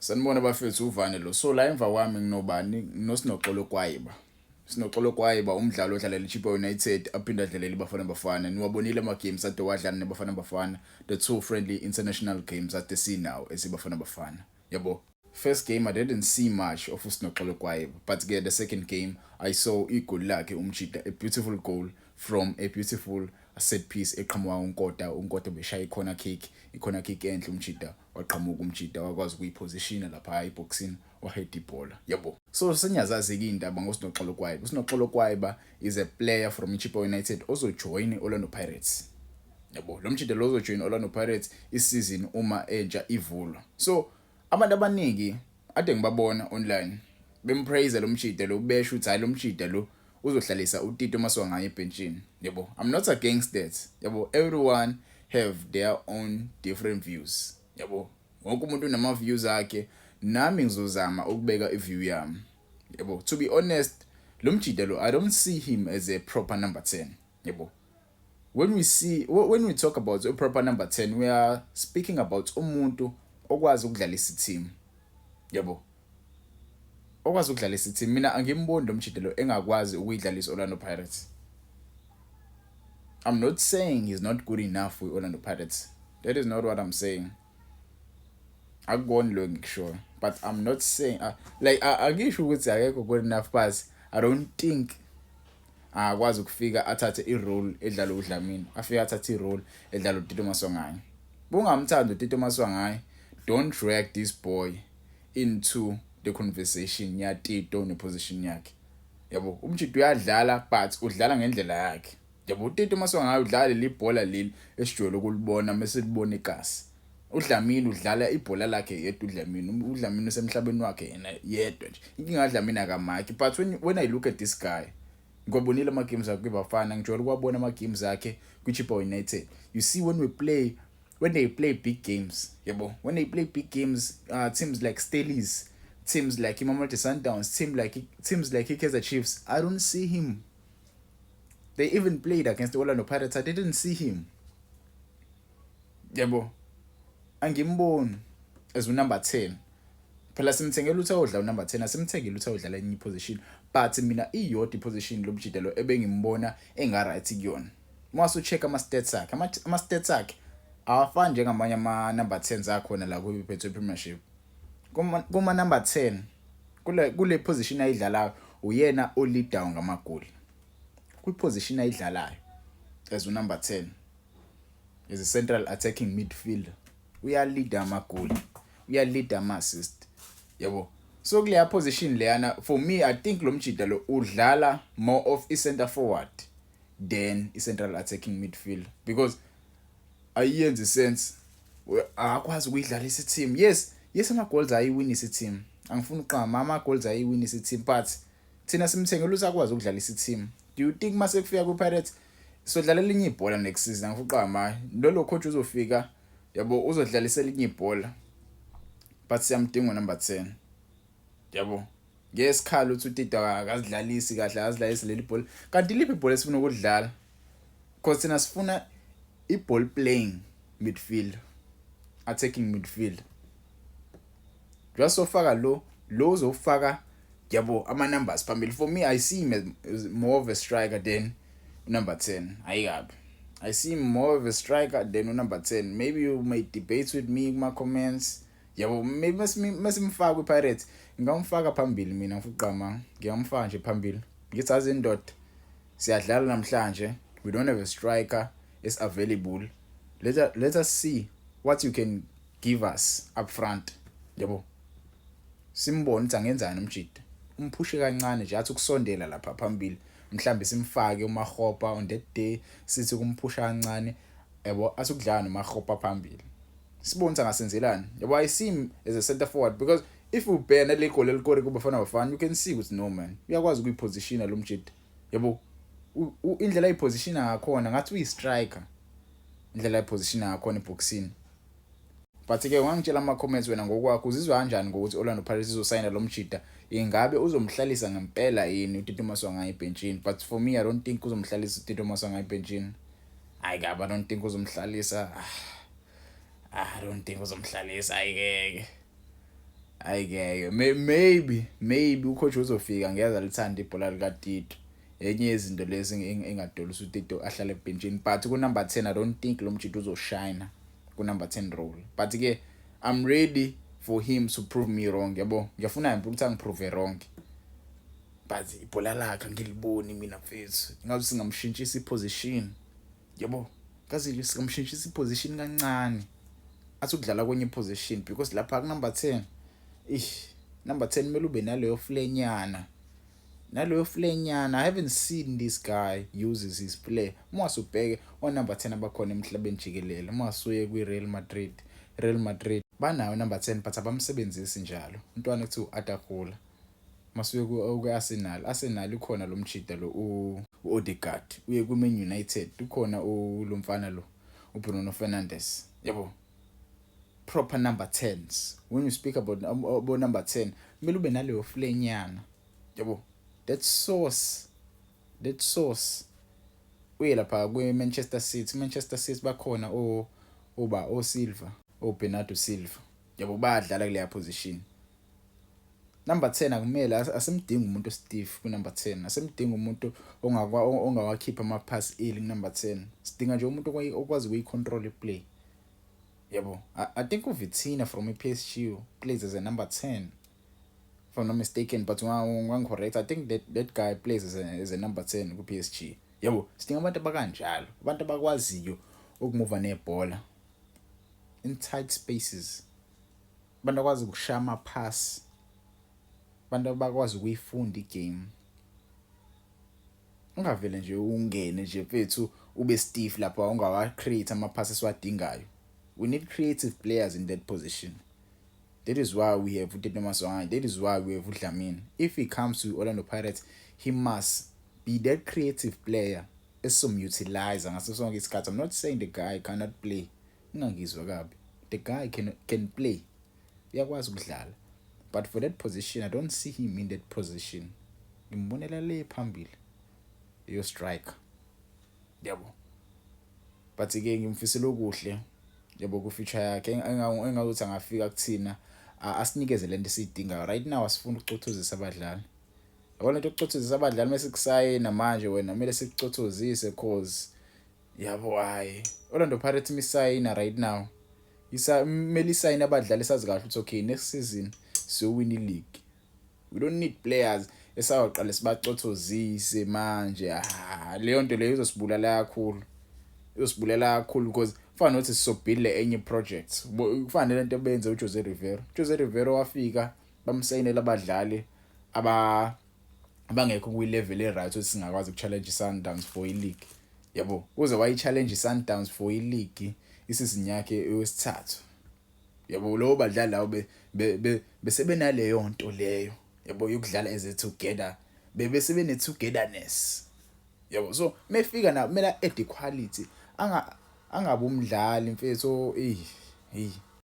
Sanibona bafethu, uvane lo. So la emva kwami nginobani? NginoSinoxolo Kwayiba. Sinoxolo Kwayiba, umdlalo odlalela iChippa United aphinde adlalele iBafana Bafana. Niwabonile ama games ade wadlala neBafana Bafana, the two friendly international games ade sinawo esiBafana Bafana. Yabo. First game I didn't see much of uSinoxolo Kwayiba, but ke the second game I saw igoli lakhe umjita, a beautiful goal from a beautiful set piece eqhamuka uNkota. UNkota beshaya i-corner kick, i-corner kick enhle, umjita waqhamuka, umjita wakwazi ukuyipositiona lapha eboxini, wahead ibhola, yabo. So sengiyazazi-ke iy'ndaba ngoSinoxolo Kwayiba. USinoxolo Kwayiba is a player from iChippa United ozojoyina i-Orlando Pirates, yabo. Lo mjita lo ozojoyina i-Orlando Pirates isizini uma entsha ivulwa. So abantu abaningi ade ngibabona online bempraise lo mjita lo, besho ukuthi hayi, lo mjita lo uzohlalisa uTito Maswanganyi ebhentshini, yabo. I'm not against that, yabo. Everyone have their own different views, yabo. Wonke umuntu unama views akhe, nami ngizozama ukubeka iview yami, yabo. To be honest, lo mjita lo, I don't see him as a proper number 10, yabo. When we talk about a proper number 10, we are speaking about umuntu okwazi ukudlalisa i-team, yabo, okwazi ukudlalisa i-team. Mina angimboni lo mjita lo engakwazi ukuyidlalisa Orlando Pirates. I'm not saying he's not good enough for Orlando Pirates. That is not what I'm saying. Akuboni lo ngikushoyo, but I'm not saying like angisho ukuthi akekho good enough, but I don't think akwazi ukufika athathe i-role edlala uDlamini, afike athathe i-role edlala uTito Maswanganyi. Bungamthanda uTito Maswanganyi, don't drag this boy into the conversation yaTito neposition yakhe, yabo. Umjita uyadlala, but udlala ngendlela yakhe, yabo. UTito Maswanganyi udlala leli bhola leli esijwayele ukulibona mase libona ikasi. UDlamini udlala ibhola lakhe yedwa. UDlamini usemhlabeni wakhe yena yedwa nje. Inkinga kaDlamini akamaki. But when I look at this guy, ngiwabonile ama-games akhe kwiBafana, ngijwayele ukuwabona ama-games akhe kwi-Chippa United. You see, when they play big games, yabo, when they play big games, teams like Stellies, teams like iMamelodi Sundowns, teams like iKaizer Chiefs, I don't see him. They even played against the Orlando Pirates, I didn't see him, yabo. Angimboni as unumber 10. Phela simthengela ukuthi ayodlala unumber 10, asimthengele ukuthi ayodlala enye position. But mina iyodwa iposition lomjita lo ebengimbona enga right kuyona. Uma ucheck ama stats akhe, ama stats akhe awafani njengamanye ama number 10s akhona la ku Betway Premiership. Kuma number 10 kule position ayidlalayo, uyena o lead ngamagoli kwi position ayidlalayo as unumber 10, as a central attacking midfielder. Uyalead amagoli, uyalead ama assist, yabo. So kuleya position leyana, for me, I think lo mjita lo udlala more of i center forward than i central attacking midfield, because ayiyenzi sense, akwazi ukuyidlalisa i-team. Yes, ama goals ayiwinisa i-team, angifuni uqamba, ama goals ayiwinisa i-team, but thina simthengela ukuthi akwazi ukudlalisa i-team. Do you think mase kufika ku-Pirates sodlala elinye ibhola next season? Angifuni uqamba, lolo coach uzofika, yabo, uzodlalisa elinye ibhola, but siyamdinga number 10, yabo. Ngesikhala uthi uTito akazidlalisi kahle, akazidlalisi leli bhola. Kanti liphi ibhola esifuna ukudlala? Because thina sifuna i-ball playing midfield, attacking midfield. Just sofaka lo uzofaka, yabo, ama numbers phambili. For me, I see him as more of a striker than number 10. Ayikabi, I see him more of a striker than number 10. Maybe you may debate with me kuma comments, yabo. Maybe masimfaka kwi-Pirates, ngingamfaka phambili mina, ngifuqama, ngingamfaka nje phambili, ngithi azi indoda siyadlala namhlanje, we don't have a striker is available, let us see what you can give us up front, yabo. Simbone ukuthi angenzani umjita, umphushe kancane nje, athi ukusondela lapha phambili, mhlambe simfake uMakgopa on that day, sithi kumphusha kancane, yabo, athi ukudlala noMakgopa phambili, sibone ukuthi angasenzelani, yabo. I see him as a center forward because if ubheka nale goal elikore kuBafana Bafana, you can see ukuthi no man, uyakwazi ukuyipositiona lo mjita, yabo. Indlela ayipositiona ngakhona ngathi uyi-striker, indlela ayipositiona ngakhona eboxini. But ke ungangitshela ama comments wena ngokwakho, uzizwa kanjani ngokuthi Orlando Pirates izosayina lo mjita? Ingabe uzomhlalisa ngempela yini uTito Maswanganyi ebhenchini? But for me, I don't think uzomhlalisa uTito Maswanganyi ebhenchini. Hayi kabi, I don't think uzomhlalisa. I don't think uzomhlalisa, ayikeke. Hayi ngeke, maybe ucoach uzofika ngeke alithanda ibhola likaTito. Enye yezinto lezi engadolisa uTito ahlale ebhentshini, but ku number 10 I don't think lo mjito uzoshine ku number 10 role. But ke I'm ready for him to prove me wrong, yabo. Ngiyafuna impela ukuthi angiprove wrong. But ibhola lakhe angiliboni mina mfethu. Ngathi singamshintshisa iposition. Yabo. Kazi singamshintshisa iposition kancane. Athi ukudlala kwenye position because lapha ku number 10, ish, number 10 kumele ube naleyo flair-nyana. Naleyo flair-nyana, I haven't seen this guy uses his flair. Uma usubheke o number 10 abakhona emhlabeni jikelele, uma usuye kwi Real Madrid, Real Madrid banayo number 10 but abamsebenzisi njalo. Umntwana kuthiwa u-Arda Güler. Masuye ku-Arsenal, Arsenal ikhona lo mjida lo u-Odegaard. Uye ku-Man United ukhona lo mfana lo uBruno Fernandes. Yabo. Proper number 10s. When you speak about abo number 10, kumele ube naleyo flair-nyana. Yabo. That sauce. That sauce. Uye lapha kwi-Manchester City, Manchester City bakhona o uba o Silva, o Bernardo Silva. Yabo, bayadlala kuleya position. Number 10 akumele, asimdingi umuntu stiff ku number 10. Asimdingi umuntu ongakwa ongawakhipha ama pass early ku number 10. Sidinga nje umuntu okwazi ukuyicontrol iplay. Yabo, I think uVitinha from iPSG plays as a number 10, if I'm not mistaken, but ungangicorrect. I think that guy plays as a number 10 ku PSG. Yabo, sidinga abantu abakanjalo, abantu abakwaziyo ukumuva nebhola in tight spaces. Abantu abakwazi ukushaya ama pass. Abantu abakwazi ukuyifunda igame. Ungavele nje ungene nje mfethu ube stiff lapha ungawa create ama passes esiwadingayo. We need creative players in that position. That is why we have uTito Maswanganyi. That is why we have uDlamini. If he comes to Orlando Pirates, he must be that creative player esizomutilize ngaso sonke isikhathi. I'm not saying the guy cannot play. Ungangizwa kabi. The guy can play. Uyakwazi ukudlala. But for that position, I don't see him in that position. Ngimbonela le phambili. Yo striker. Yabo. But ke ngimfisela okuhle yabo ku future yakhe, engakuthi angafika kuthina asinikeze lento esiyidingayo right now. Asifuni ukucothozisa abadlali, yabona, lento yokucothozisa abadlali mase kusayina manje wena kumele sikucothozise, cause yabo, hayi, Orlando Pirates misayina right now isa kumele isayine abadlali esazi kahle ukuthi okay, next season siyowina i-league. We don't need players esawaqala sibacothozise manje. Ah, leyo nto leyo izosibulala kakhulu, izosibulala kakhulu, because kufana nokuthi sizobuild enye project. Kufana nalento ebenze uJose Rivero. Jose Rivero wafika bamsayinela abadlali abangekho kwi-level e-right ukuthi singakwazi ukuchallenge i-Sundowns for i-league, yabo. Uze wayi-challenge i-Sundowns for i-league isizini yakhe yesithathu, yabo. Lo badlali lawo bese benaleyo nto leyo, yabo, yokudlala as a together, bese bene togetherness, yabo. So mefika na kumele add quality, angabe umdlali mfethu eh hey.